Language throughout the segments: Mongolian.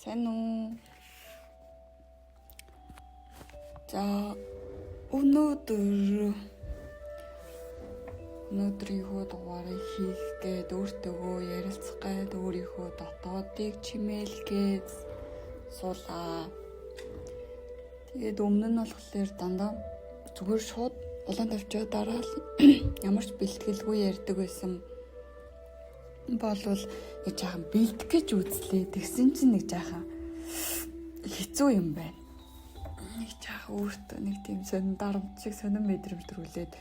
Сайн уу? За, өнөөдрийнхөө дугаарыг хийх гээд өөртөөгөө ярилцах гээд өөрийнхөө дотоодыг чимээлэх гээд суулаа. Тэгээд өмнө нь болохоор дандаа зүгээр шууд улаан тавьчаа дараал ямар ч бэлтгэлгүй ярьдаг байсан болвол нэг жаахан бэлдэх гэж үзлээ. Тэгсэн чинь нэг жаахан хэцүү юм байна. Нэг жаахан өөртөө нэг тийм сонин дарамт шиг сонин мэдрэмж төрүүлээд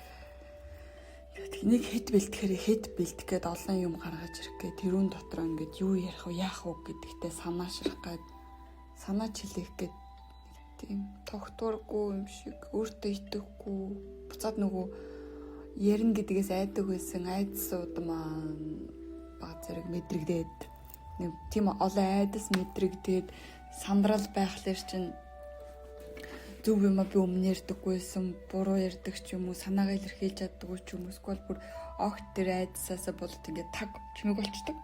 нэг хэд бэлтгэхээр хэд бэлдэх гээд олон юм гаргаж ирэх гээд тэрүүн дотор ингээд юу ярих вэ, яах вэ гэдэгтээ санаашрах гээд санаа чилээх гээд тийм тогтворгүй юм шиг өөртөө итгэхгүй буцаад нөгөө ярина гэдгээс айдаг байсан айдсууд маань баг зэрэг мэдрэгдээд нэг тийм олон айдас мэдрэгдээд сандрал байхлаар чинь зөв юм а би өмнө ярьдаггүйсэн, буруу ярьдаг ч юм уу, санаагаа илэрхийлж чаддаггүй ч юм уу, эсвэл бүр огт тэр айдсаасаа болоод ингээд таг чимээг болчдөг.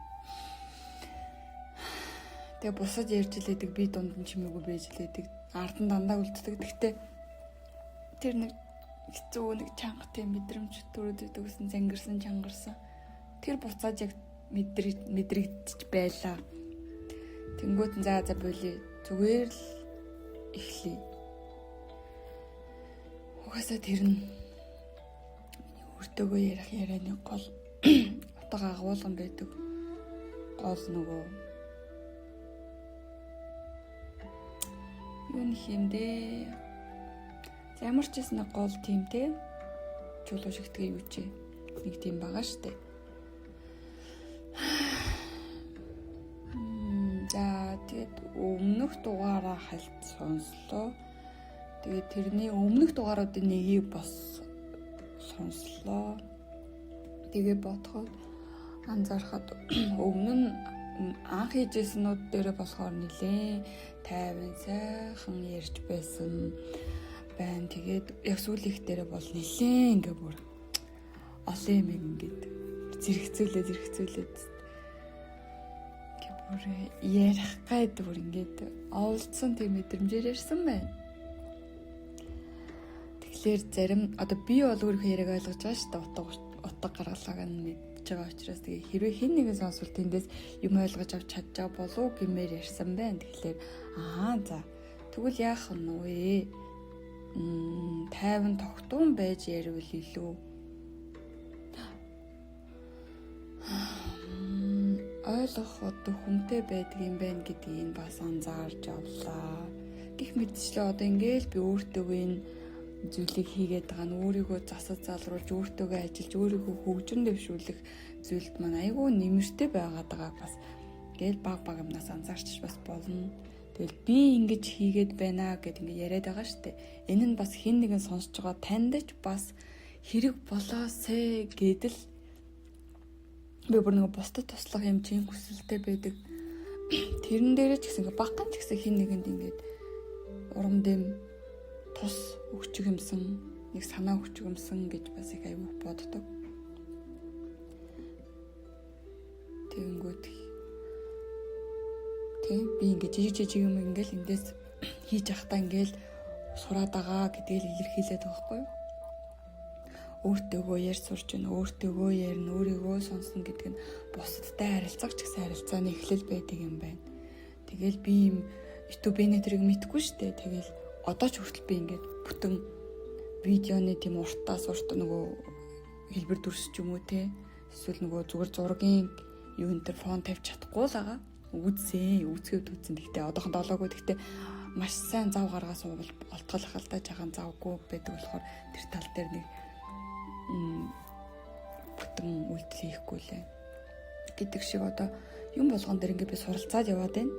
Тэгээ бусад ярьж илээдэг, би дунд нь чимээгүй байж илээдэг. Ард нь дандаа үлддэг. Гэхдээ тэр нэг хэцүү нэг чанга тийм мэдрэмж төрөөд идэг гэсэн, зангирсан, чангарсан. Тэр буцаад яг мэдрэгдэж байлаа. Тэнгүүт нь за болий. Зүгээр л эхлэе. Угаасаа тэр нь миний өөртөөгөө ярих ярианы гол утга агуулган байдаг. Гол нөгөө юу нөх юм дээ. За ямар ч байсан нэг гол тийм те. Чулуу шигтгээ юу чи. Нэг тийм байгаа штэ. За тэгээд өмнөх дугаараа хальт сонслоо. Тэгээд тэрний өмнөх дугааруудын нэгийг бас сонслоо. Тэгээ бодоход анзаархад өмнө нь анх хийжсэнүүд дээр болохоор нилээн тайван сайхан ярьж байсан байна. Тэгээд яг сүүлийнх дээр бол нилээн ингээ бүр олон юм ингээд зэрэгцүүлээд бүр ярих гайд бүр ингээд оволцсон тийм мэдрэмжээр ярьсан байна. Тэгэхээр зарим одоо би бол өөрийнхөө яриаг ойлгож байгаа шүү дээ. Утга гаргалгааг нь мэдж байгаа учраас тэгээ хэрвээ хэн нэгэн сонсвол тэндээс юм ойлгож авч чадж байгаа болов гэмээр ярьсан байна. Тэгэхээр аа за тэгвэл яах нь вэ? Тайван тогтун байж ярил илүү ойлгох одоо хүнтэй байдаг юм байна гэдгийг бас анзаарч авлаа. Гэх мэтчлээ одоо ингээл би өөртөө энэ зүйлийг хийгээд байгаа нь өөрийгөө засаж залруулж өөртөөгөө ажиллаж өөрийгөө хөгжин дэвшүүлэх зүйлд маань айгүй нэмэртэй байгаад байгааг бас ингээл баг баг юмнаас анзаарч бас болно. Тэгэл би ингэж хийгээд байна гэд ингэ яриад байгаа штэ. Энэ нь бас хэн нэгэн сонсож байгаа танд ч бас хэрэг болоосэ гэдэл би бүр нэг бусдад туслах юм чинь хүсэлтэй байдаг. Тэрэн дээрээ ч гэсэн ингээ багхан ч гэсэн хэн нэгэнд ингээд урам дэм тус өгчих юмсан, нэг санаа өгчих юмсан гэж бас их аюух боддог. Тэгэнгүүт тийм би ингээд жижиг жижиг юм ингээл эндээс хийж явахдаа ингээл сураад байгаа гэдгийг илэрхийлээд байгаа байхгүй юу? Өөртөөгөө ярьж сурч байна, өөртөөгөө ярина, өөрийгөө сонсно гэдэг нь бусадтай харилцах ч гэсэн харилцааны эхлэл байдаг юм байна. Тэгэл би юм YouTube-ийн тэрийг мэдэхгүй шүү дээ. Тэгэл одоо ч хүртэл би ингээд бүтэн видеоны тийм уртаас урт нөгөө хэлбэр дүрс ч юм уу те эсвэл нөгөө зүгээр зургийн юу энэ төр фон тавьж чадахгүй л байгаа. Үзсэн, үзгээд үзсэн. Гэхдээ одоохон долоогүй. Гэхдээ маш сайн зав гаргаас олтгол ахалдаа жахан завгүй байдаг болохоор тэр тал дээр нэг бүтэн үйлдэл хийхгүй лээ гэдэг шиг одоо юм болгон дээр ингээд би суралцаад яваад байна.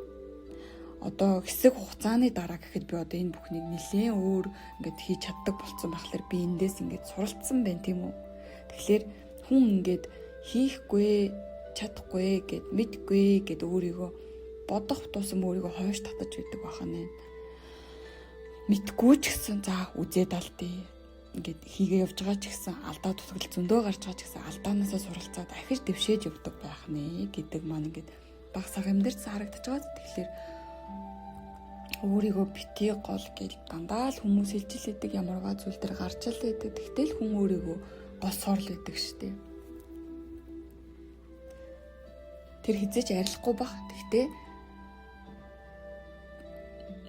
Одоо хэсэг хугацааны дараа гэхэд би одоо энэ бүхнийг нэлээд өөр ингээд хийж чаддаг болцсон байхлаар би эндээс ингээд суралцсан байна тийм үү. Тэгэхээр хүн ингээд хийхгүй, чадахгүй гэд мэдгүй гэд өөрийгөө бодох тусам өөрийгөө хойш татаж байдаг баха нэ. Мэдгүй ч гэсэн за үзээд алдъя. Ингээд хийгээ явж байгаа ч гэсэн алдаа дутагдал зөндөө гарч байгаа ч гэсэн алдаанаасаа суралцаад ахиж дэвшээж явдаг байх нэ гэдэг маань ингээд баг саг юм дээр харагдаж байгаа. Тэгэхээр Өөрийгөө битгий гол гэж дандаа л хүмүүс хэлж л идэг, ямарваа зүйл дээр гарч л идэг. Тэгтэл хүн өөрийгөө голсоор л идэг штеп. Тэр хизээч арилахгүй бах. Тэгтээ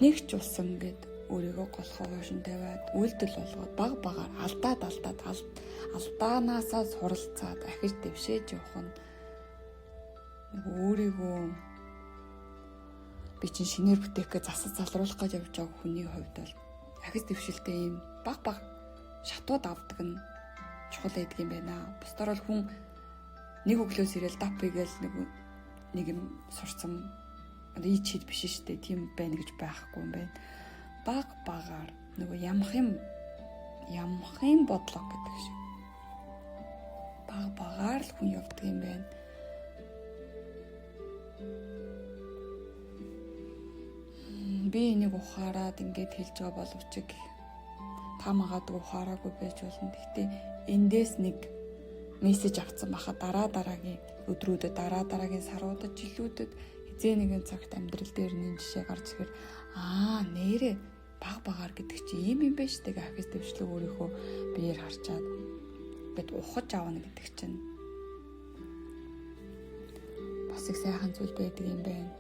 нэг ч улсан гэд өөрийгөө голхоо уушин тавиад үйлдэл болгоод баг багаар алдаад алдаанаасаа суралцаад ахиж дэвшээж явах нь нэг өөрийгөө би чинь шинээр бүтээх гэж засаж залруулах гэж явж байгаа хүний хувьд бол ахиж дэвшилтэй ийм баг баг шатууд авдаг нь чухал байдаг юм байна. Бусдаар бол хүн нэг өглөөс ирээл дап игээл нэг юм сурцсан одоо ий чид биш шүү дээ. Тийм байна гэж байхгүй юм байна. Баг багаар нөгөө ямхын бодлого гэдэг шиг. Баг багаар л хүн явдаг юм байна. Би энийг ухаарад ингээд хэлж байгаа боловч та магадгүй ухаараагүй байж болно. Гэхдээ эндээс нэг мессеж авсан байхад дараа дараагийн өдрүүдэд, дараа дараагийн саруудад, жилүүдэд хизээ нэгэн цагт амьдрал дээр нэг жишээ гарч ирэхээр аа нэрээ баг багаар гэдэг чи ийм юм байна штэ гэх ахис дэвшлэг өөрийнхөө биеэр харчаад ингээд ухаж авна гэдэг чинь бас их сайхан зүйл байдаг юм байна.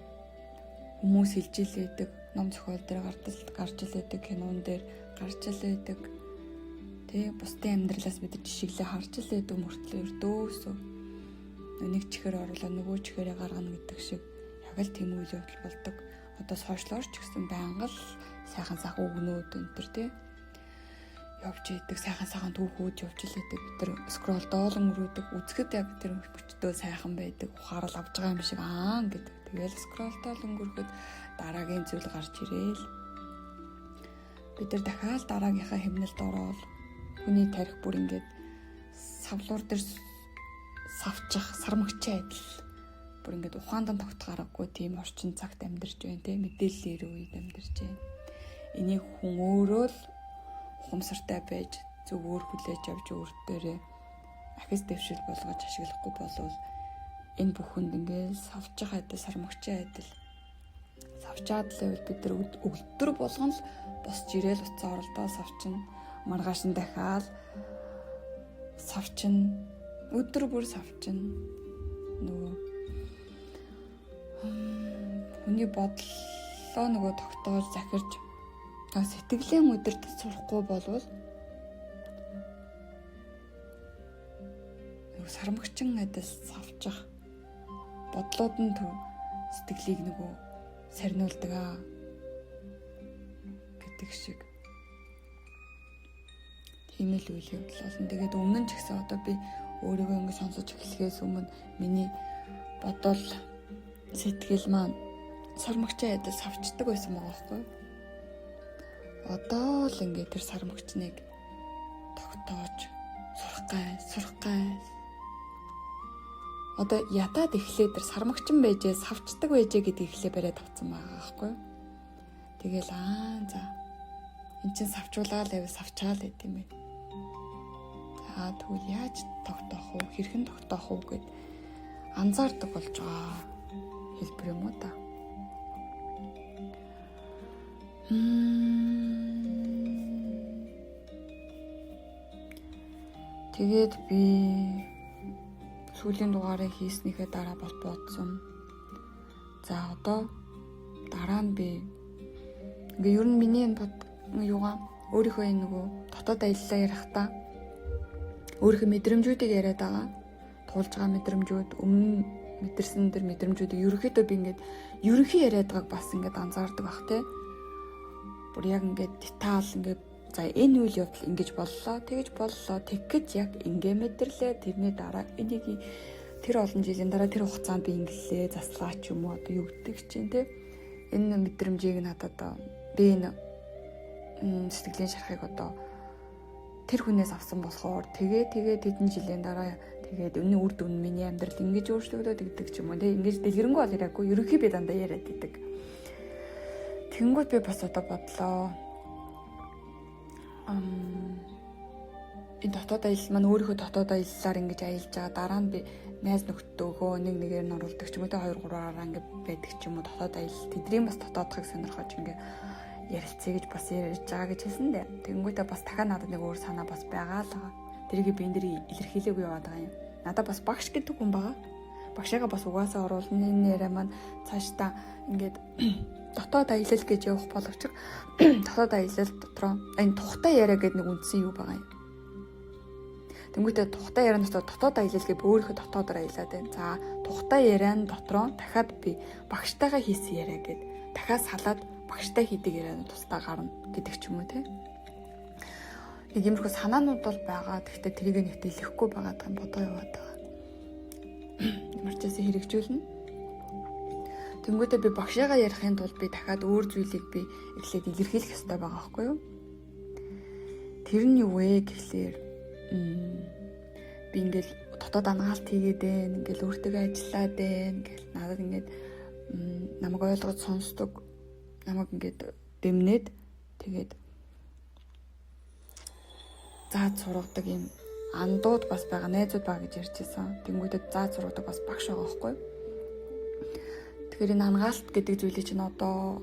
Хүмүүс хэлж илээдэг, ном зохиол дээр гарч илээдэг, кинон дээр гарч илээдэг. Тэ бусдын амьдралаас бид жишиглээ харж илээдэг мөртлөө өрдөөсөө нэг чихэр оруулаа нөгөө чихэрээ гаргана гэдэг шиг яг л тийм үйл явдал болдог. Одоо сошиалор ч гэсэн байнга л сайхан сайхан өгнүүд энэ төр тий явж идэг, сайхан сайхан түүхүүд явж илээдэг. Бид нар скролл доолон өрөөдөг, үзэхэд яг тэр мөчтөө сайхан байдаг, ухаарал авж байгаа юм шиг аа гэдэг. Тэгэл скролл доолон өнгөрөхөд дараагийн зүйл гарч ирээл. Бид нар дахиад дараагийнхаа хэмнэлд ороод хүний тарих бүр ингээд савлуур дээр савчих сармагчийн адил бүр ингээд ухаандан тогтгараагүй тийм орчин цагт амьдарч байна те, мэдээллийн үед амьдарч байна. Энийг хүн өөрөө л ухамсартай байж зөв өөр хүлээж авч өөр дээрээ ахис дэвшил болгож ашиглахгүй болвол энэ бүхэнд ингээд савчих адил, сармагчийн адил савчаад л байвал бид нар өдөр болгон л босч ирээл уцаа оролдоо савчна, маргааш нь дахиад савчна, өдөр бүр савчна. Нөгөө хүний бодлоо нөгөө тогтоож захирч сэтгэлийн удирдах сурахгүй болвол нөгөө сармагчин адил савчих бодлууд нь сэтгэлийг нөгөө сарниулдаг аа гэдэг шиг тийм л үйл явдал болно. Тэгээд өмнө нь ч гэсэн одоо би өөрийгөө ингэ сонсож эхлэхээс өмнө миний бодол сэтгэл маань сармагчийн адил савчдаг байсан байгаа байхгүй юу? Одоо л ингэ тэр сармагчныг тогтоож сурах гай. Одоо ядаад эхлээ тэр сармагчин байжээ, савчдаг байжээ гэдгийг эхлээ бариад авцсан байгаа байхгүй юу? Тэгэл аа за эн чин савчуулаа л байвал савчаал байт юм байна. За тэгвэл яаж тогтоох уу, хэрхэн тогтоох уу гэд анзаардаг болж байгаа хэлбэр юм уу та. Тэгээд би сүүлийн дугаарыг хийснийхээ дараа бол бодсон. За одоо дараа нь би ингээ ер нь миний энэ юугаа өөрийнхөө энэ нөгөө дотоод аяллаа ярихдаа өөрийнхөө мэдрэмжүүдийг яриад байгаа. Туулж байгаа мэдрэмжүүд, өмнө мэдэрсэн тэр мэдрэмжүүдийг ерөнхийдөө би ингээд ерөнхий яриад байгааг бас ингээд анзаардаг бах те. Бүр яг ингээд деталь ингээд за энэ үйл явдал ингэж боллоо, тэгж боллоо, тэгэж яг ингээ мэдэрлээ. Тэрний дараа энийг тэр олон жилийн дараа тэр хугацаанд би ингэлээ, заслаа ч юм уу одоо юу гэдэг чинь те. Энэ мэдрэмжийг надад би энэ сэтгэлийн шарахыг одоо тэр хүнээс авсан болохоор тэгээ тэдэн жилийн дараа тэгээд өнөө үр дүн миний амьдрал ингэж өөрчлөгдөд гэдэг ч юм уу те. Ингэж дэлгэрэнгүй бол яриаггүй, ерөнхий би дандаа яриад идэг. Тэнгүүт би бас одоо бодлоо. Энэ дотоод аялал маань өөрийнхөө дотоод аяллаар ингэж аялж байгаа. Дараа нь би Найз нөхдөөгөө нэг нэгээр нь оруулдаг ч юм уу те 2 3-аараа ингээд байдаг ч юм уу дотоод аялал тэдний бас дотоодохыг сонирхож ингээд ярилцъя гэж бас ярьж байгаа гэж хэлсэн дээ. Тэгэнгүүтээ бас дахиад надад нэг өөр санаа бас байгаа л байгаа. Тэрийг би энэ дэр илэрхийлээгүй яваад байгаа юм. Надад бас багш гэдэг хүн байгаа. Багшаагаа бас угаасаа оруулна. Энэ яриа маань цаашдаа ингээд дотоод аялал гэж явах боловч дотоод аялал дотроо энэ тухтай яриа гэдэг нэг үндсэн юу байгаа юм. Тэнгүүтээ тухтай яриа дотор дотоод аялал гэж өөрийнхөө дотоодоор аялаад байна. За тухтай яриан дотроо дахиад би багштайгаа хийсэн яриа гэд дахиад салаад багштай хийдэг ярианууд тусдаа гарна гэдэг ч юм уу те. Нэг иймэрхүү санаанууд бол байгаа. Гэхдээ тэрийг нэгт илэхгүй байгаа юм бодоо яваад байгаа. Ямар ч байсан хэрэгжүүлнэ. Тэнгүүтээ би багшаагаа ярихын тулд би дахиад өөр зүйлийг би эхлээд илэрхийлэх ёстой байгаа байхгүй юу? Тэр нь юу вэ гэхлээр би ингээл дотоод анагаалт хийгээд байна, ингээл өөртөө ажиллаад байна, ингээл надад ингээд намайг ойлгож сонсдог, намайг ингээд дэмнээд тэгээд зааж сургадаг юм андууд бас байгаа, найзууд байгаа гэж ярьж байсан. Тэнгүүтээ зааж сургадаг бас багш байгаа байхгүй юу? Тэгэхээр энэ анагаалт гэдэг зүйлийг чинь одоо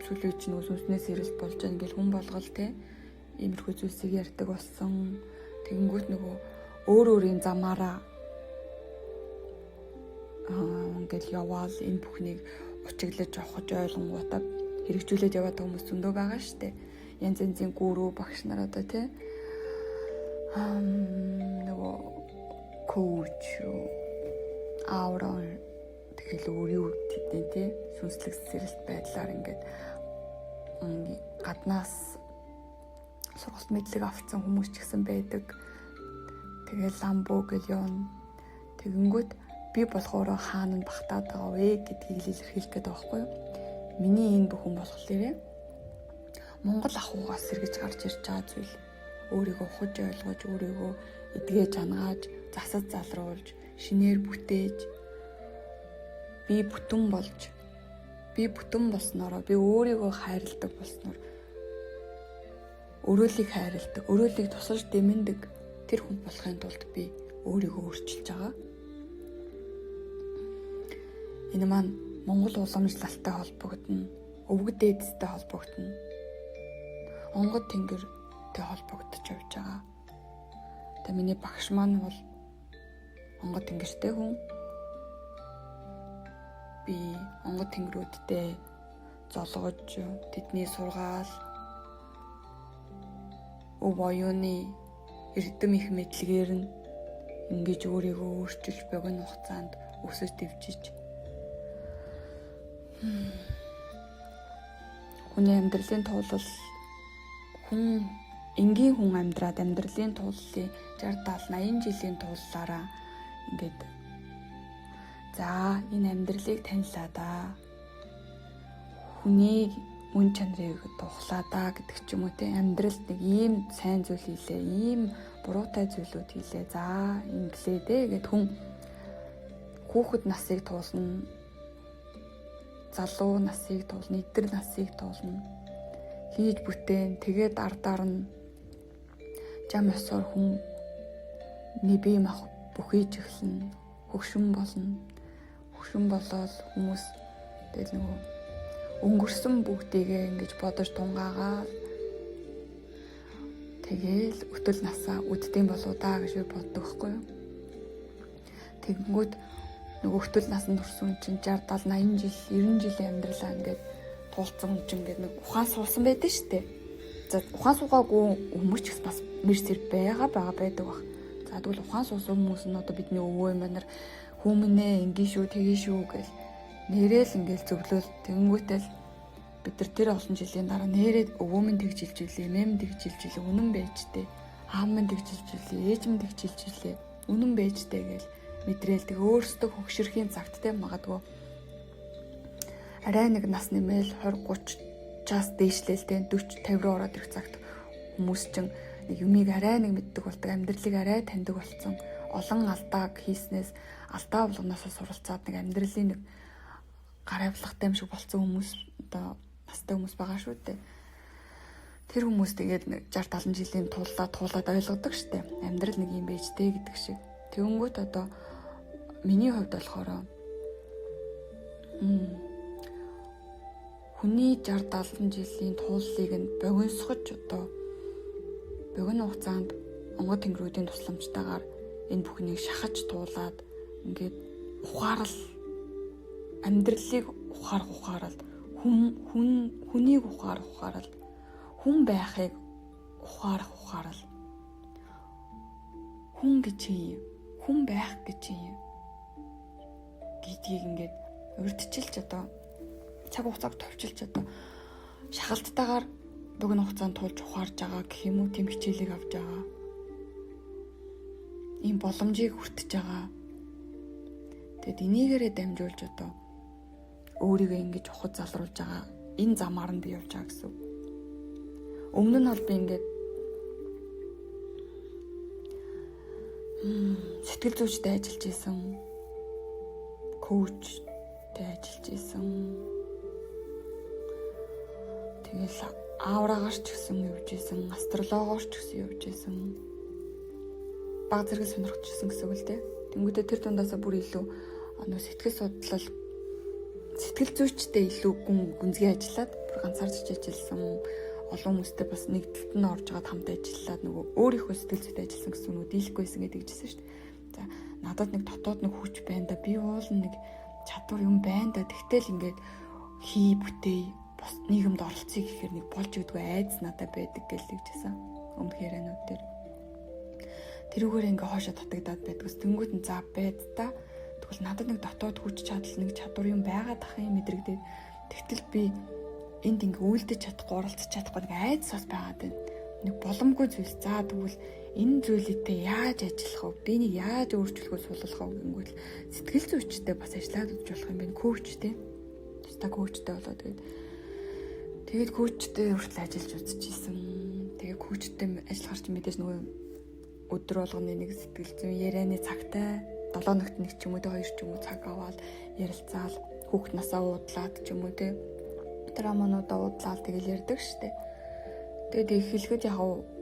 сүүлийн чинь сүнснээс ирэлт болж байгаа ингээл хүн болгол те иймэрхүү зүйлсийг ярьдаг болсон. Тэгэнгүүт нөгөө өөр өөрийн замаараа ингээл яваал энэ бүхнийг учиглаж авах ойлгонгуудаа хэрэгжүүлээд яваад байгаа хүмүүс зөндөө байгаа штэ. Янз янзын гүрүү багш нар одоо те нөгөө коуч аурон тэгэл өөр юу гэдэг те сүнслэг сэрэлт байдлаар ингээд гаднаас сургалт мэдлэг авсан хүмүүс ч гэсэн байдаг. Тэгэл ламбу гэл явна. Тэгэнгүүт би болохоор хаана нь багтаад байгаа вэ гэдгийг л илэрхийлэх гээд байгаа байхгүй юу? Миний энэ бүхэн болохоор Монгол ахуйгаас сэргэж гарч ирж байгаа зүйл. Өөрийгөө ухаж ойлгож, өөрийгөө эдгэж ангааж, засаж залруулж, шинээр бүтээж би бүтэн болж, би бүтэн болсноороо би өөрийгөө хайрладаг болсноор өрөөлийг хайрладаг, өрөөлийг тусалж дэмэндэг тэр хүн болохын тулд би өөрийгөө өөрчилж байгаа. Энэ маань Монгол уламжлалтай холбогдно, өвөг дээдстэй холбогдно. Онгод тэнгэртэй холбогдож явж байгаа. Тэгээ миний багш маань бол онгод тэнгэртэй хүн. Би онгод тэнгэрүүдтэй золгож, тэдний сургаал, өв оюуны эрдэм их мэдлэгээр нь ингэж өөрийгөө өөрчилж богино хугацаанд өсөж дэвжиж хүний амьдралын туулал хүн энгийн хүн амьдраад амьдралын тууллын 60 70 80 жилийн тууллаараа ингээд за энэ амьдралыг танилаа да. Хүний мөн чанарыг тухлаа да гэдэг ч юм уу те амьдралд нэг ийм сайн зүйл хийлээ, ийм буруутай зүйлүүд хийлээ. За инглээ дээ гэд хүн хүүхэд насыг туулна, залуу насыг туулна, эдэр насыг туулна. Хийж бүтээн, тэгээд ардаар нь жам ёсоор хүн бие мах бүхийж эхэлнэ, хөгшин болно. Хөгшин болоод хүмүүс тэгэл нөгөө өнгөрсөн бүгдийгээ ингэж бодож тунгаагаа тэгэл өтөл насаа үддэм болоо да гэж би боддог байхгүй юу. Тэгэнгүүт нөгөө өтөл насанд хүрсэн чинь 60 70 80 жил 90 жилийн амьдралаа ингээд туулцсан хүн чинь ингээд нэг ухаан суусан байдаг шүү дээ. За ухаан суугаагүй хүмүүс ч гэсэн бас мэр сэр байгаа байдаг бах. За тэгвэл ухаан суусан хүмүүс нь одоо бидний өвөө эмээ нар хүмүүнээ ингэ шүү тэгээ шүү гэл нэрэл ингээл зөвлөөл тэгэнгүүтэл бид нар тэр олон жилийн дараа нэрээ өвөө минь тэгж хэлж үлээ, эмээ минь тэгж хэлж үлээ, үнэн байж тээ. Аав минь тэгж хэлж үлээ, ээж минь тэгж хэлж үлээ, үнэн байж тээ гэл мэдрээл тэг өөрсдөө хөгшөрхийн цагт те магадгүй арай нэг нас нэмэл 20 30 чаас дээшлээл те 40 50 руу ороод ирэх цагт хүмүүс чинь нэг юмыг арай нэг мэддэг болдог, амьдралыг арай таньдаг болсон. Олон алдааг хийснээс алдаа болгоноос суралцаад нэг амьдралын нэг гар авилгатай юм шиг болцсон хүмүүс одоо настай хүмүүс байгаа шүү дээ. Тэр хүмүүс тэгээд 60 70 жилийн туулаад ойлгодог штэ. Амьдрал нэг юм байж тээ гэдэг шиг. Тэгэнгүүт одоо Миний хувьд болохоор хүний 60 70 жилийн тууллыг нь богиносгож одоо богино хугацаанд онгод тэнгэрүүдийн тусламжтайгаар энэ бүхнийг шахаж туулаад ингээд ухаарал амьдралыг ухаарах ухаарал хүн хүнийг ухаарах ухаарал хүн байхыг ухаарах ухаарал хүн гэж юм хүн байх гэж юм гэдгийг ингээд урьдчилж одоо цаг хугацааг товчилж одоо шахалттайгаар богино хугацаанд тулж ухаарж байгаа гэх юм уу, тийм хичээлийг авч байгаа. Ийм боломжийг хүртэж байгаа. Тэгэд энийгээрээ дамжуулж одоо өөрийгөө ингэж ухаж залруулж байгаа. Энэ замаар нь би явж байгаа гэсэн. Өмнө нь бол би ингээд сэтгэл зүйчтэй ажиллаж исэн, коучтэй ажиллаж исэн. Тэгэл аурагаар ч гэсэн явж исэн, астрологоор ч гэсэн явж исэн. Баг зэрэг сонирхож исэн гэсэн үг л дээ. Тэнгүүдээ тэр дундаасаа бүр илүү нөө сэтгэл судлал, сэтгэл зүйчтэй илүү гүн гүнзгий ажиллаад бүр ганцаарч ажилласан. Олон хүмүүстэй бас нэгдэлт нь орж байгаад хамт ажиллаад нөгөө өөрийнхөө сэтгэл зүйтэй ажилласан гэсэн үг дийлэхгүйсэн гэдэг хэлсэн шүү дээ. За надад нэг дотоод нэг хүч байна да. Би уул нэг чадвар юм байна да. Тэгтэл ингээд хий бүтээ бус нийгэмд оролцъё гэхээр нэг болж өгдөггүй айдас надад байдаг гэж хэлжсэн. Өмнөх ярианууд дээр. Тэрүүгээр ингээ хоошо татагдаад байдгаас тэнгуут нь за байд та. Тэгвэл надад нэг дотоод хүч чадал нэг чадвар юм байгаад ах юм мэдрэгдээд тэгтэл би энд ингээ үйлдэж чадахгүй оролцож чадахгүй нэг айдас бас байгаад байна. Нэг боломгүй зүйлс. За тэгвэл энэ зүйлийдээ яаж ажиллах вэ? Би нэг яаж өөрчлөх вэ, суллах вэ гэнгүүт сэтгэл зүйчтэй бас ажиллаад үзэж болох юм байна. Коучтэй. Тусдаа коучтэй болоод тэгээд коучтэй хүртэл ажиллаж үзчихсэн. Тэгээд коучтэй ажиллахаар чи мэдээж нөгөө өдөр болгоны нэг сэтгэл зүйн ярианы цагтай 7 хоногт нэг ч юм уу 2 ч юм уу цаг аваад ярилцаал хүүхд насаа уудлаад ч юм уу те драмануудаа уудлаад тэгэл ярьдаг штэ. Тэгээд эхлэхэд яг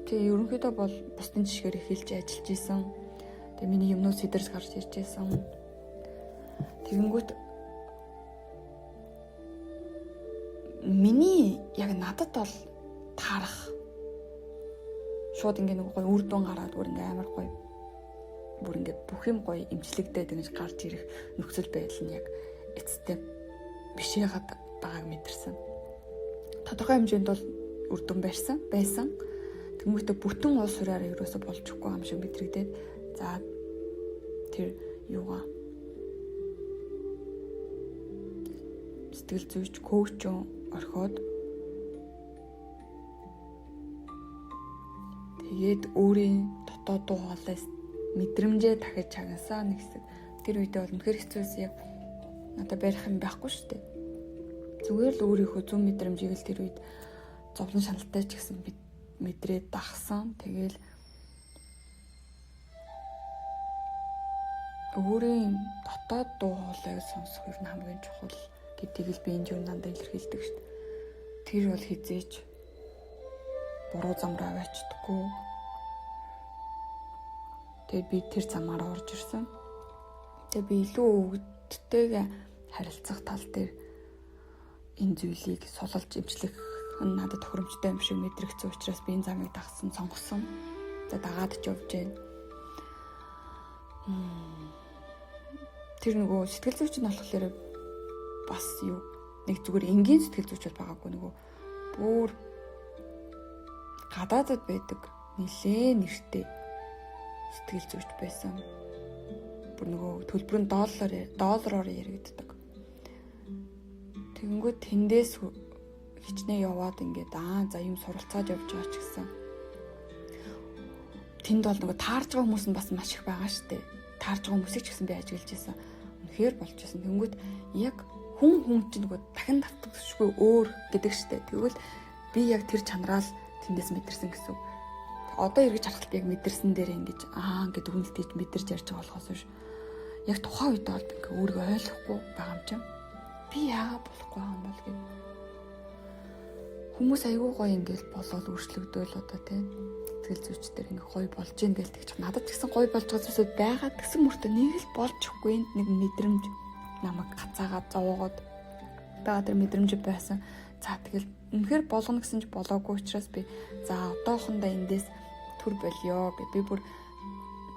тэг ерөнхийдөө бол бусдын жишгээр эхэлж ажиллаж исэн. Тэгээ миний юмнууд сэдэрс гарч ирж исэн. Тэгэнгүүт миний яг надад бол таарах шууд ингээ нэг гоё үр дүн гараад бүр ингээ амар гоё бүр ингээ бүх юм гоё имжлэгдээд ингэж гарч ирэх нөхцөл байдал нь яг эцэстээ биш яагаад байгааг мэдэрсэн. Тодорхой хэмжээнд бол үр дүн байсан. Тэнгүүтээ бүтэн уул сураараа ерөөсө болж өгөхгүй юм шиг мэдрэгдээд за тэр юугаа сэтгэл зүйч коуч орхиод тэгээд өөрийн дотоод дуу хоолойс мэдрэмжээ дахиж чагнасаа нэг хэсэг. Тэр үедээ бол үнэхээр хэцүүсэн, яг надад барих юм байхгүй шүү дээ. Зүгээр л өөрийнхөө зүн мэдрэмжийг л тэр үед зовлон шаналтай ч гэсэн мэдрээд дагсан. Тэгээл өөрийн дотоод дуу хоолойг сонсох ер нь хамгийн чухал гэдгийг л би энд юу дандаа илэрхийлдэг шүү дээ. Тэр бол хизээч буруу зам руу аваачдаггүй. Тэгээд би тэр замаар орж ирсэн. Тэгээд би илүү өвгөдтэйгээ харилцах тал дээр энэ зүйлийг сулалж имчлэх нь надад тохиромжтой юм шиг мэдрэгдсэн учраас би энэ замыг дагсан, сонгосон. За дагаад ч явж байна. Тэр нөгөө сэтгэл зүйч нь болохоор бас юу нэг зүгээр энгийн сэтгэл зүйч бол байгаагүй, нөгөө бүр гадаадад байдаг нэлээ нэртэй сэтгэл зүйч байсан. Бүр нөгөө төлбөр нь доллараар яригддаг. Тэгэнгүүт тэндээс хичнээн яваад ингээд за юм суралцаад явж байгаа ч гэсэн тэнд бол нөгөө таарж байгаа хүмүүс нь бас маш их байгаа штэ. Таарж байгаа хүмүүсийг ч гэсэн би ажиглаж байсан. Үнэхээр болж байсан. Тэнгүүт яг хүн чинь нөгөө дахин давтагдчихгүй өөр гэдэг штэ. Тэгвэл би яг тэр чанараал тэндээс мэдэрсэн гэсэн. Одоо эргэж харахад яг мэдэрсэн дээр ингэж ингээд дүгнэлтийг мэдэрч ярьж байгаа болохоос биш. Яг тухайн үед бол ингээ өөрийгөө ойлгохгүй байгаа юм чинь. Би яагаад болохгүй байгаа юм бол гэв. Хүмүүс айгүй гоё ингээл болоод өөрчлөгдөөл одоо тийм. Сэтгэл зүйчдэр ингээ гоё болж гин гэж тэгж надад ч гэсэн гоё болж байгаа зүйлсүүд байгаа гэсэн мөртөө нэг л болж өгөхгүй энд нэг мэдрэмж намайг гацаагаад зовоогоод байгаа тэр мэдрэмж байсан. За тэгэл үнэхээр болгоно гэсэн ч болоогүй учраас би за одоохондоо эндээс төр болио гэд би бүр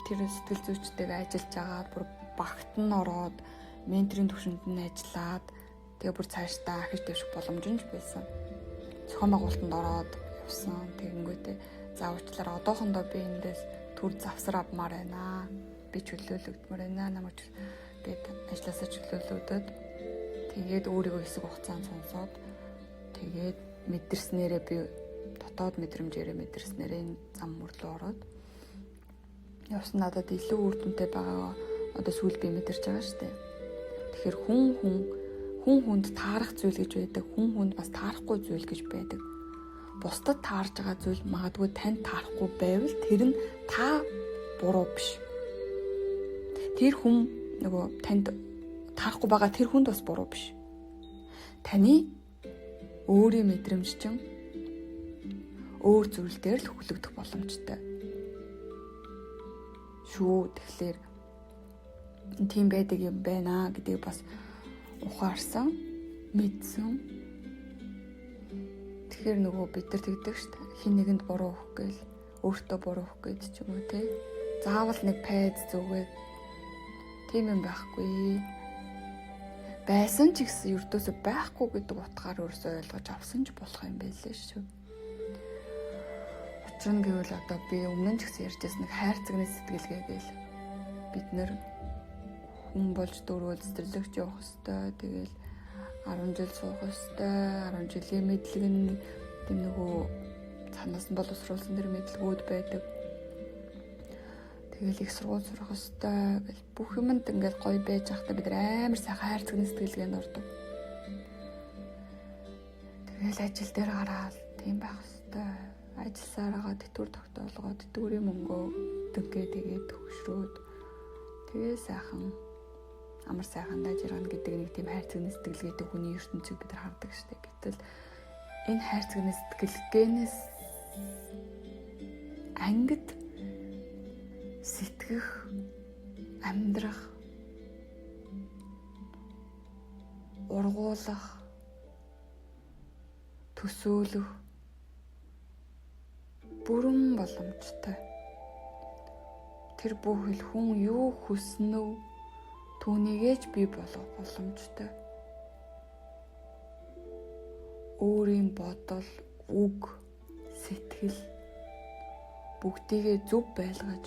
тэр сэтгэл зүйчтэйгээ ажиллаж байгаа бүр багт нь ороод менторын төвшөнд нь ажиллаад тэгээ бүр цаашдаа ахиж дэвших боломж нь ч байсан. Зохион байгуулалтанд ороод явсан. Тэгэнгүүтээ за уучлаарай одоохондоо би эндээс төр завсар авмаар байна. Би чөлөөлөгдмөр байна. Намайг гээд ажилласаа чөлөөлөгдөд тэгээд өөрийгөө хэсэг хугацаанд сонсоод тэгээд мэдэрснээрээ би дотоод мэдрэмжээрээ мэдэрснээрээ энэ зам мөрлөө ороод явсан надад илүү үр дүнтэй байгаагаа одоо сүүл би мэдэрч байгаа шүү дээ. Тэгэхээр хүн хүнд таарах зүйл гэж байдаг, хүн хүнд бас таарахгүй зүйл гэж байдаг. Бусдад таарж байгаа зүйл магадгүй танд таарахгүй байвал тэр нь та буруу биш. Тэр хүн нөгөө танд таарахгүй байгаа тэр хүнд бас буруу биш. Таны өөрийн мэдрэмж чинь өөр зүйл дээр л хөглөгдөх боломжтой. Шүү. Тэгэхээр тийм байдаг юм байна гэдгийг бас ухаарсан, мэдсэн. Тэгэхээр нөгөө бид нар тэгдэг шүү дээ. Хин нэгэнд буруу өгөх гээл өөртөө буруу өгөх гээд ч юм уу те. Заавал нэг пайз зүгээд тийм юм байхгүй. Байсан ч гэсэн ердөөсөө байхгүй гэдэг утгаар өөрөөсөө ойлгож авсан ч болох юм байлээ шүү. Учир нь гэвэл одоо би өмнө нь ч гэсэн ярьжсэн нэг хайрцагны сэтгэлгээ гээл бид нэр хүн болж дөрвөл цэцэрлэгч явах хэвээр тэгэл 10 жил суух хэвээр 10 жилийн мэдлэг нь тийм нөгөө цаанаас нь боловсруулсан тэр мэдлэгүүд байдаг. Тэгэл их сургууль сурах хэвээр гэл бүх юмд ингээд гоё байж байхдаа бид нар амар сайхан хайрцагны сэтгэлгээнд ордог. Тэгэл ажил дээр гараал тийм байх хэвээр ажилласараагаа тэтгэвэр тогтоолгоо тэтгэврийн мөнгөө дөнгөө тэгээд төгшрөөд тэгээ сайхан амар сайхан дажиргана гэдэг нэг тийм хайрцагны сэтгэлгээтэй хүний ертөнцийг бид нар хардаг штеп. Гэтэл энэ хайрцагны сэтгэлгээнээс ангид сэтгэх, амьдрах, ургуулах, төсөөлөх бүрэн боломжтой. Тэр бүхэл хүн юу хүснэ үү? Түүнийгээ ч бий болгох боломжтой. Өөрийн бодол, үг, сэтгэл бүгдийгээ зөв байлгаж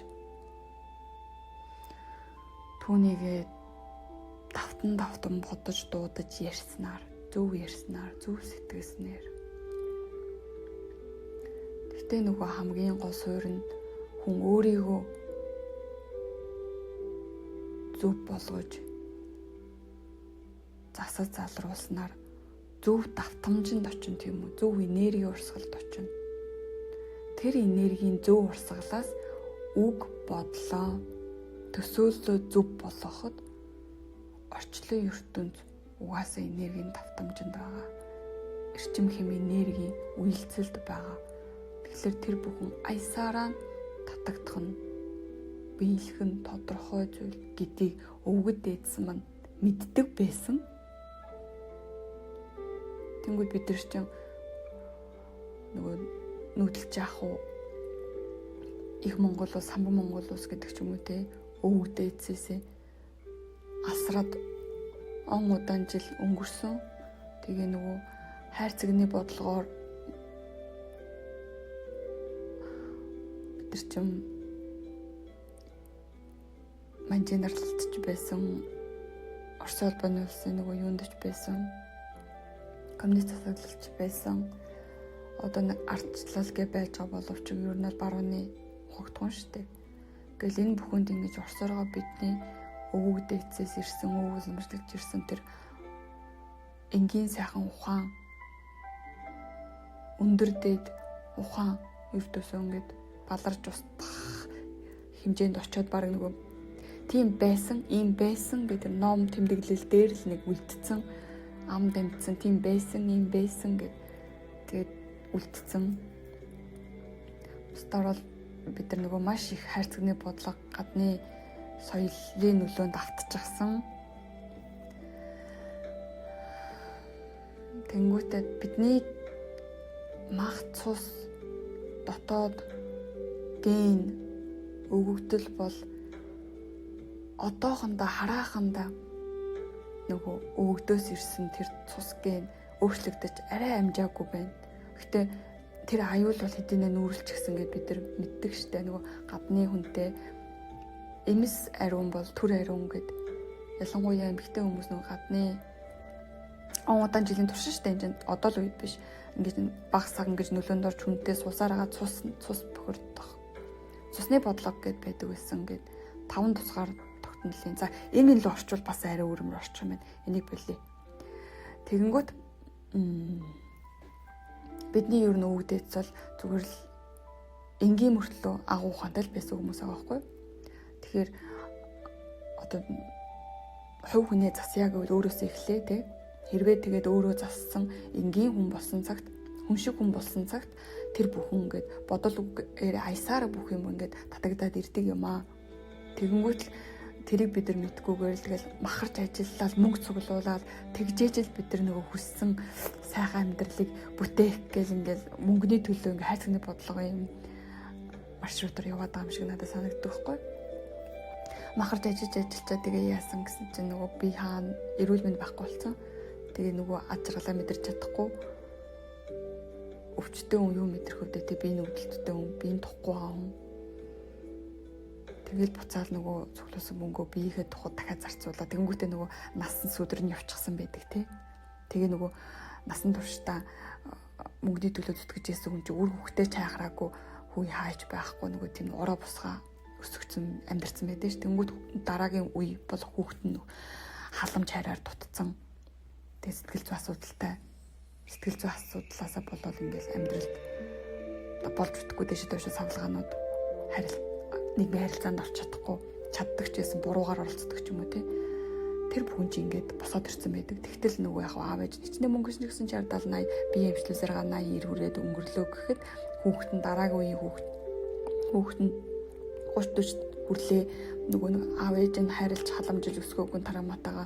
түүнийгээ давтан давтан бодож дуудаж ярьснаар, зөв ярьснаар, зөв сэтгэснээр. Гэхдээ нөгөө хамгийн гол суурь нь хүн өөрийгөө зөв болгож засаж залруулснаар зөв давтамжинд очин тийм үү, зөв энерги урсгалд очин. Тэр энергийн зөв урсгалаас үг, бодлоо, төсөөллөө зөв болгоход орчлон ертөнц угаасаа энергийн давтамжинд байгаа. Эрчим хэм энергийн үйлцэлд байгаа. Тэгэхээр тэр бүхэн аясаараа татагдах нь биелэх нь тодорхой зүйл гэдгийг өвгөд дээдсэн маань мэддэг байсан. Тэнгүүд бид нар чинь нөгөө нүүдэлж яах уу? Их Монгол улс, Самбан Монгол улс гэдэг ч юм уу те өвөг дээдсээсээ алсраад он удаан жил өнгөрсөн. Тэгээ нөгөө хайрцагны бодлогоор бид нар чинь манжинарлалт ч байсан, Орос улбаны улсын нөгөө юунд ч байсан, коммунист засаглалч байсан. Одоо нэг ардчлал гэ байж байгаа боловч ер нь бол барууны ухагдхан шүү дээ. Гэл энэ бүхэнд ингэж Оросороо бидний өвөг дээдсээс ирсэн, өвөг уламжлагдж ирсэн тэр энгийн сайхан ухаан, өндөр дээд ухаан ердөөсөө ингээд баларч устгах хэмжээнд очиод баг нөгөө тийм байсан, ийм байсан гэдэг ном тэмдэглэл дээр л нэг үлдсэн, ам дамжсан, тийм байсан, ийм байсан гэд тэгээд үлдсэн. Бусдаар бол Бид нар нөгөө маш их хайрцагны бодлого гадны соёлын нөлөөнд автчихсан. Тэнгүүтээ бидний мах цус дотоод ген өгөгдөл бол одоохондоо хараахандаа нөгөө өвөгдөөс ирсэн тэр цус ген өөрчлөгдөж арай амжаагүй байна. Гэхдээ тэр аюул бол хэдийнэ нүүрэлчихсэн гэд бид нар мэддэг штэ. Нөгөө гадны хүнтэй эмис ариун бол төр ариун гэд ялангуяа эмэгтэй хүмүүс нөгөө гадны удаан жилийн турш штэ, энэ чинь одоо л үед биш. Ингэж баг саг ингэж нөлөөнд орж хүнтэй сусаар байгаа цус цус бохирдох. Цусны бодлого гэд байдаг байсан гэд таван тусгаар тогтнолын. За, энэ л орчвол бас арай өрөмөр орчих юм байна. Энийг болиё. Тэгэнгүүт бидний ер нь өвгдээц бол зүгээр л энгийн мөртлөө агуу ухаантай л байсан хүмүүс байгаа байхгүй. Тэгэхээр одоо хувь хүнээ засъя гэвэл өөрөөсөө эхлэе те. Хэрвээ тэгээд өөрөө зассан энгийн хүн болсон цагт, хүн шиг хүн болсон цагт тэр бүхэн ингээд бодол үгээр аясаараа бүх юм ингээд татагдаад ирдэг юм аа. Тэгэнгүүт л тэрийг бид нар мэдгүйгээр л тэгэл махарч ажиллаад мөнгө цуглуулад тэгжээж л бид нар нөгөө хүссэн сайхан амьдралыг бүтээх гээл ингээл мөнгөний төлөө ингээ хайрцагны бодлого юм маршрутаар яваад байгаа юм шиг надад санагддаг байхгүй. Махарч ажиллаж ажиллачаа тэгээ яасан гэсэн чинь нөгөө би хаана эрүүл мэнд байхгүй болсон. Тэгээ нөгөө ад жаргалаа мэдэрч чадахгүй, өвчтөн хүн юу мэдрэх вэ те, би нүдэлттэй хүн, би тухгүй байгаа хүн. Тэгэл буцаал нөгөө цуглуулсан мөнгөө биеийнхээ тухайд дахиад зарцуулаа. Тэнгүүтээ нөгөө насан сүдэр нь явчихсан байдаг те. Тэгээ нөгөө насан туршдаа мөнгөний төлөө зүтгэж яасан хүн чинь үр хөвгтэй чайхраагүй, хүү хаач байхгүй, нөгөө тийм ураа бусгаа өсгцэн амьдарсан байдаг ш. Тэнгүүт дараагийн үе бол хүүхэд нь халамж хайраар дутцсан. Тэгээ сэтгэл зүйн асуудалтай. Сэтгэл зүйн асуудлаасаа болоод ингээл амьдралд болж үтгэхгүй дэше доош савлгаанууд, харил нийгмийн харилцаанд орч чадахгүй, чаддаг ч байсан буруугаар оролцдог ч юм уу те. Тэр бүхэн чи ингээд босоод ирсэн байдаг. Тэгтэл нөгөө яг аав ээж ничнэ мөнгө гэсэн 60 70 80 бие хэмжлүүсээр 80 90 хүрээд өнгөрлөө гэхэд хүүхэд нь дараагийн үеийн хүүхэд нь 30 40 хүрлээ, нөгөө нэг аав ээж нь хайрлж халамжиж өсгөөгүй тараматаага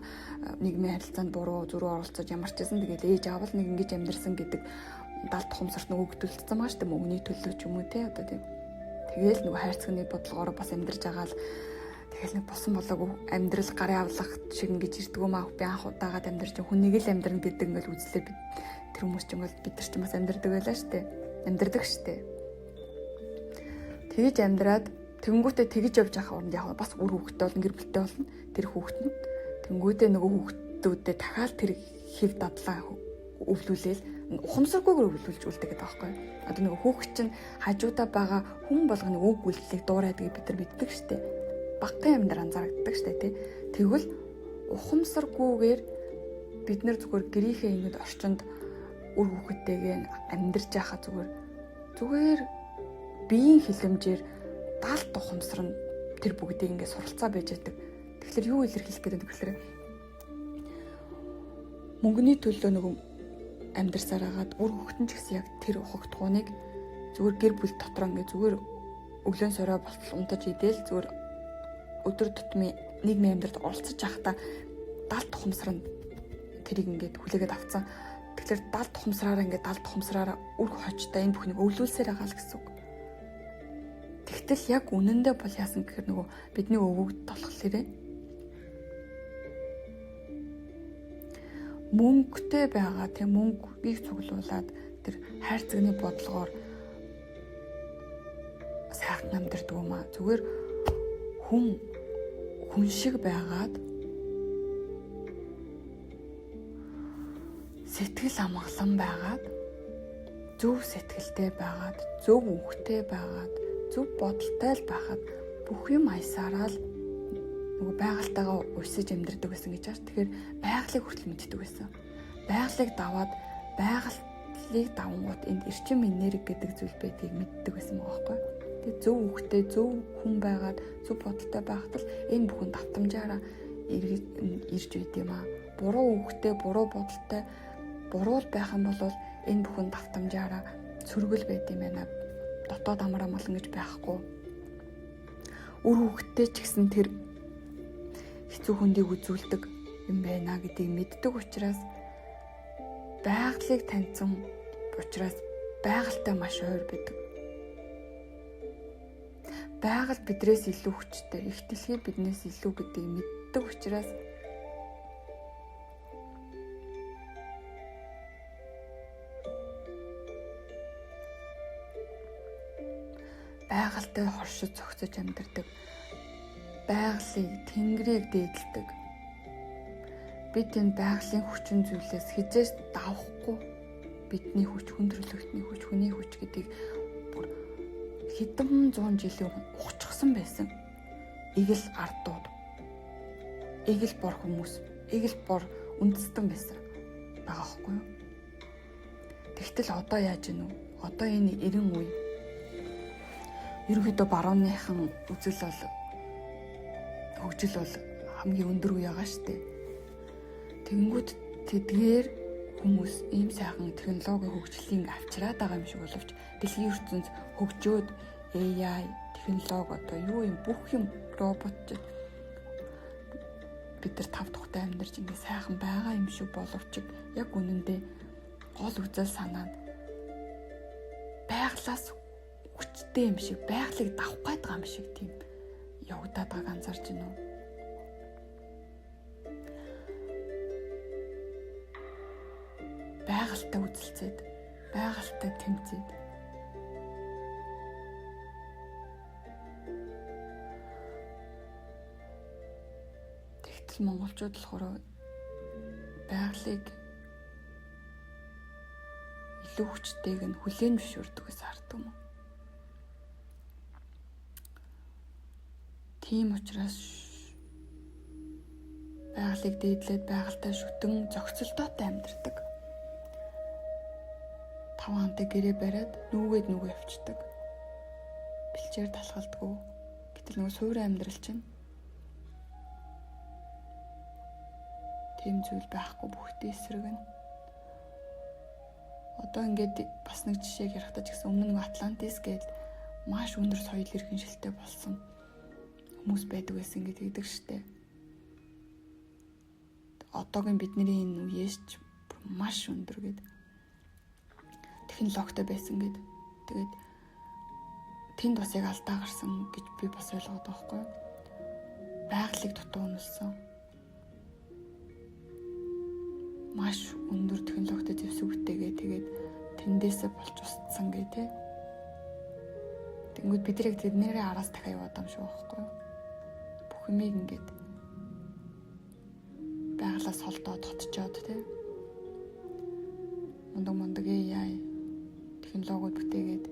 нийгмийн харилцаанд буруу зөрүү оролцож ямар ч байсан тэгэл ээж аав л нэг ингэж амьдарсан гэдэг далд ухамсарт нөгөө өгдөлдсөн байгаа шүү дээ, мөнгөний төлөө ч юм уу те, одоо тийм. Тэгэл нөгөө хайрцагны бодлогоороо бас амьдарч байгаа л тэгэл нэг босон болоогүй амьдрал гарын авлах шиг ингэж ирдэг юм аа. Би анх удаагаад амьдарч хүн нэг л амьдрна гэдэг ингээл үзлээ, бид тэр хүмүүс ч ингээл бид нар ч бас амьдардаг байлаа шүү дээ. Амьдардаг шүү дээ. Тэгэж амьдраад тэгэнгүүтээ тэгэж явж байгаа оронд яг бас үр хүүхэдтэй болно, гэр бүлтэй болно. Тэр хүүхэд нь тэнгүүтээ нөгөө хүүхдүүдэд дахиад тэр хэв дадлаа өвлүүлээл ухамсаргүйгээр өвлүүлж үлдэг гэдэг байхгүй. Одоо нөгөө хүүхэд чинь хажуудаа байгаа хүн болгоны үг үйлдэлийг дуурайдгийг бид нар мэддэг штэ. Багахан амьдрал анзаардаг штэ тий. Тэгвэл ухамсаргүйгээр бид нар зүгээр гэрийнхээ ингэж орчинд үр хүүхэдтэйгээ амьдарч байхаа зүгээр зүгээр биеийн хилэмжээр далд ухамсар нь тэр бүгдийг ингээд суралцаа байж байдаг. Тэгэхээр юу илэрхийлэх гээд байна гэхээр мөнгөний төлөө нөгөө амьдарсаар хагаад үр хөвгтөн ч гэсэн яг тэр ухагтхууныг зүгээр гэр бүл дотор ингээд зүгээр өглөөн сорой болтол унтаж идэл зүгээр өдөр тутмын нийгмийн амьдралд оролцож байхдаа далд ухамсар нь тэрийг ингээд хүлээгээд авцсан. Тэгэхээр далд ухамсараараа ингээд далд ухамсараараа үр хожтой энэ бүхнийг өвлүүлсээр байгаа л гэсэн үг. Тэгтэл яг үнэндээ бол яасан гэхээр нөгөө бидний өвөг болохоор мөнгөтэй байгаа тийм, мөнгийг цуглуулад тэр хайрцагны бодлогоор сайхан амьдардаг юм аа. Зүгээр хүн хүн шиг байгаад сэтгэл амгалан байгаад, зөв сэтгэлтэй байгаад, зөв үгтэй байгаад, зөв бодолтой л байхад бүх юм аясаараа л нөгөө байгальтайгаа уйсаж амьдардаг байсан гэж байна. Тэгэхээр байгалыг хүртэл мэддэг байсан. Байгалыг даваад, байгалыг давангууд энд эрчим энерги гэдэг зүйл байдгийг мэддэг байсан байгаа байхгүй. Тэгээ зөв үгтэй, зөв хүн байгаад, зөв бодолтой байхад л энэ бүхэн давтамжаараа ирж байд юм аа. Буруу үгтэй, буруу бодолтой, буруу байх юм бол энэ бүхэн давтамжаараа сөргөл байд юм байна. Дотоод амар амгалан гэж байхгүй. Үр хөвгттэй ч гэсэн тэр хэцүү хүндийг үзүүлдэг юм байна гэдгийг мэддэг учраас байгалыг таньсан учраас байгальтай маш ойр байдаг. Байгаль бидрээс илүү хүчтэй, их дэлхий биднээс илүү гэдгийг мэддэг учраас байгальтай хоршиж зогсож амьдардаг. Байгалыг, тэнгэрийг дээдэлдэг. Бид энэ байгалийн хүчин зүйлээс хизээс давхгүй бидний хүч, хүн төрөлхтний хүч, хүний хүч гэдгийг бүр хэдэн зуун жилийн өмнө ухчихсан байсан. Игэл ардууд, эгэл бор хүмүүс, эгэл бор үндэстэн байсан байгаа хгүй юу? Тэгтэл одоо яаж гэнэ үү? Одоо энэ 90 үе ерөнхийдөө барууныхан үзэл бол хөгжил бол хамгийн өндөр үе байгаа шүү дээ. Тэнгүүд тэдгээр хүмүүс ийм сайхан технологийн хөгжлийг авчираад байгаа юм шиг боловч дэлхийн ертөнц хөгжөөд AI технологи одоо юу юм бүх юм робот бид нар тав тухтай амьдарч ингээ сайхан байгаа юм шиг боловч яг үнэндээ гол үзэл санаа нь байглаас хүчтэй юм шиг байгалыг давах гээд байгаа юм шиг тийм явагдаад байгааг анзаарч байна уу? Байгальтай үзэлцээд, байгальтай тэмцээд. Тэгтэл монголчууд болохоор байгалыг илүү хүчтэйг нь хүлээн зөвшөөрдөгөөс хардаг юм уу? Тийм учраас байгалыг дээдлээд байгальтай шүтэн зохицолтоотой амьдардаг. Таван хантай гэрээ бариад нүүгээд нүгөө явцдаг. Бэлчээр талхалдаггүй. Гэтэл нөгөө суурин амьдрал чинь тийм зүйл байхгүй бүхтэй эсрэг нь. Одоо ингээд бас нэг жишээг ярихдаа ч гэсэн өмнө нөгөө Атлантис гээд маш өндөр соёл иргэншилтэй болсон хүмүүс байдаг байсан гэдэг гэдэг штэ. Одоогийн бидний энэ үеэс ч маш өндөр гээд технологитой байсан гээд. Тэгээд тэнд бас яг алдаа гарсан гэж би бас ойлгоод байгаа байхгүй юу? Байгалыг дутуу үнэлсэн. Маш өндөр технологитой зэвсэг бүтээгээ тэгээд тэндээсээ болж устсан гэ тэ. Тэнгүүд бид яг тэднэрээ араас дахиад яваад юм шиг байхгүй юу? Бүх юмыг ингээд байгалаас холдоод хотчоод тэ. Мундаг мундаг AI технологиуд бүтээгээд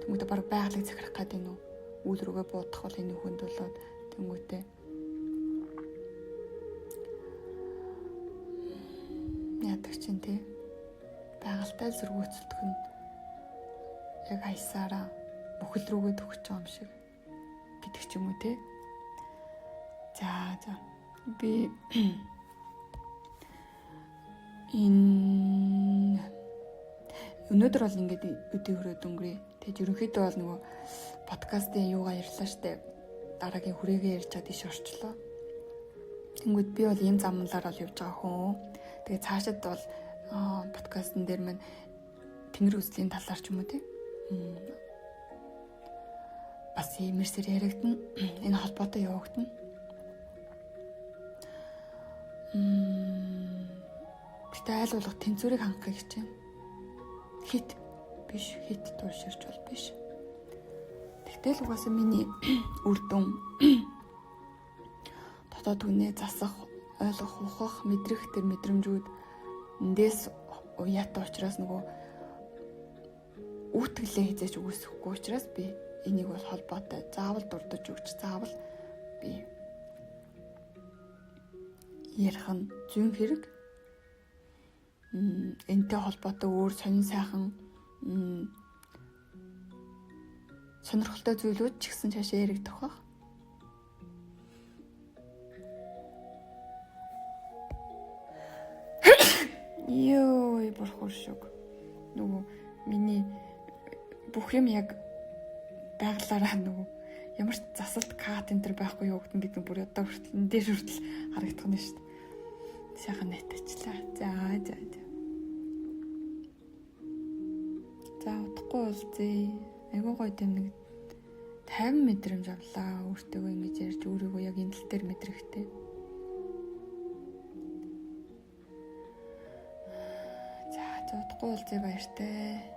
тэнгүүтээ баг байгалыг захирах гээд байна уу? Үйл рүүгээ буудах бол энэ хүнд болоод тэнгүүтээ яадаг чинь тэ. Байгальтай зөргөөцөлдөх нь яг аясаараа бүхэл рүүгээ төгсөж байгаа юм шиг гэдэг ч юм уу тэ. За за би энэ өнөөдөр бол ингээд өдөө хөрөөд өнгөрье. Тэгээд ерөнхийдөө бол нөгөө подкастын юугаа ярьлаа штэ. Дараагийн хүрээгээ ярьж чад иш орчлоо. Тэнгүүд би бол ийм замналаар бол явж байгаа хүн. Тэгээд цаашид бол подкастн дээр минь тэнгэр үзлийн талаар ч юм уу тий. Бас иймэрсээр яригдана. Энэ холбоотой явагдана. Гэтэ айл болох тэнцвэрийг хангахыг хичээнэ. Хит биш, хит тууширч бол биш. Тэгтэл угаасаа миний үр дүн дотоод хүнээ засах, ойлгох, ухах, мэдрэх тэр мэдрэмжүүд эндээс уяатай учраас нөгөө үүтгэлээ хизээч үүсэхгүй учраас би энийг бол холбоотой заавал дурдж өгч, заавал би ярих нь зүүн хэрэг. Энтэй холбоотой өөр сонин сайхан сонирхолтой зүйлүүд ч гэсэн цаашаа яригдах байх. Йой, бурхан шүг. Нөгөө миний бүх юм яг байглаараа нөгөө ямар ч засалт кат энэ төр байхгүй явагдана гэдэг нь бүр одоо хүртэл энэ дээр хүртэл харагдах нь шүү дээ. Сайхан нэтачлаа. За за за. За удахгүй уулзъя. Айгуу гоё тийм нэг 50 мэдрэмж авлаа. Өөртөө ингэж ярьж өөрийгөө яг энэ тал дээр мэдрэхтэй. За удахгүй уулзъя, баяртай.